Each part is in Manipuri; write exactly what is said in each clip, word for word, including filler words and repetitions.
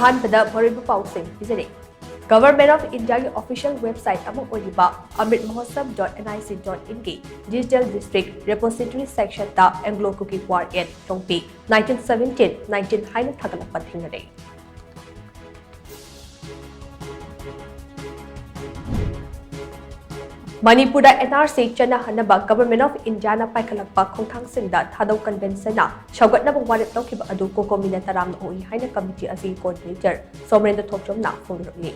ꯑꯍꯥꯟꯕꯗ ꯃꯔꯨꯑꯣꯏꯕ ꯄꯥꯎꯁꯤꯡ ꯄꯤꯖꯔꯤ꯫ Government of Indiaꯒꯤ official website ꯑꯃ ꯑꯣꯏꯔꯤꯕ amrit mahotsav dot nic dot inꯒꯤ Digital District Repository sectionꯗ Anglo Kuki War at Longpi nineteen seventeen nineteen ꯍꯥꯏꯅ ꯊꯥꯒꯠꯂꯛꯄ ꯊꯦꯡꯅꯔꯦ꯫ ꯃꯅꯤꯄꯨꯔꯗ NRC ꯆꯠꯅꯍꯟꯅꯕ Government of Indiaꯅ ꯄꯥꯏꯈꯠꯂꯛꯄ ꯈꯣꯡꯊꯥꯡꯁꯤꯡꯗ ꯊꯥꯗꯧ conventionꯅ ꯁꯧꯒꯠꯅꯕ ꯋꯥꯔꯦꯞ ꯂꯧꯈꯤꯕ ꯑꯗꯨ COCOMIꯅ ꯇꯔꯥꯝꯅ ꯑꯣꯛꯏ ꯍꯥꯏꯅ committee ꯑꯁꯤꯒꯤ coordinator ꯁꯣꯃꯔꯦꯟꯗ꯭ꯔ ꯊꯣꯛꯆꯣꯝꯅ ꯐꯣꯡꯗꯣꯔꯛꯂꯤ꯫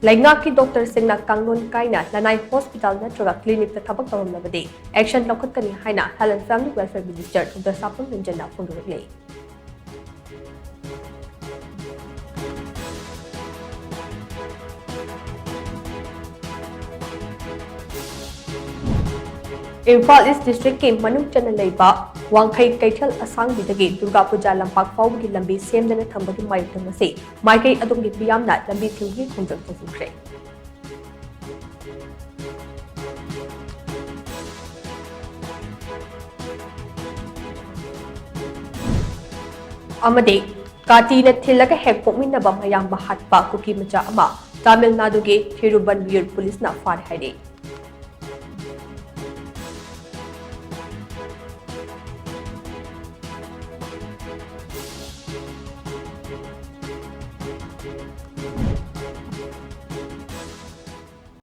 ꯂꯩꯉꯥꯛꯀꯤ doctorꯁꯤꯡꯅ ꯀꯥꯡꯂꯣꯟ ꯀꯥꯏꯅ ꯂꯅꯥꯏ hospital ꯅꯠꯇ꯭ꯔꯒ clinicꯇ ꯊꯕꯛ ꯇꯧꯔꯝꯂꯕꯗꯤ action ꯂꯧꯈꯠꯀꯅꯤ ꯍꯥꯏꯅ Health and Family Welfare Minister Doctor ꯁꯥꯄꯝ ꯔꯟꯖꯟꯅ ꯐꯣꯡꯗꯣꯔꯛꯂꯤ꯫ Imphal East Districtꯀꯤ ꯃꯅꯨꯡ ꯆꯟꯅ ꯂꯩꯕ ꯋꯥꯡꯈꯩ ꯀꯩꯊꯦꯜ ꯑꯁꯥꯡꯕꯤꯗꯒꯤ ꯗꯨꯔꯒꯥ ꯄꯨꯖꯥ ꯂꯝꯄꯥꯛ ꯐꯥꯎꯕꯒꯤ ꯂꯝꯕꯤ ꯁꯦꯝꯗꯅ ꯊꯝꯕꯒꯤ ꯃꯥꯌꯣꯛꯇ ꯉꯁꯤ ꯃꯥꯏꯀꯩ ꯑꯗꯣꯝꯒꯤ ꯃꯤꯌꯥꯝꯅ ꯂꯝꯕꯤ ꯊꯤꯡꯕꯒꯤ ꯈꯣꯡꯖꯪ ꯇꯧꯁꯤꯟꯈ꯭ꯔꯦ꯫ ꯑꯃꯗꯤ ꯀꯥꯇꯤꯅ ꯊꯤꯜꯂꯒ ꯍꯦꯛ ꯄꯣꯛꯃꯤꯟꯅꯕ ꯃꯌꯥꯝꯕ ꯍꯥꯠꯄ ꯀꯨꯀꯤ ꯃꯆꯥ ꯑꯃ ꯇꯥꯃꯤꯜ ꯅꯥꯗꯨꯒꯤ ꯊꯤꯔꯨꯕꯟꯕꯤꯌꯨꯔ ꯄꯨꯂꯤꯁꯅ ꯐꯥꯔꯦ ꯍꯥꯏꯔꯤ꯫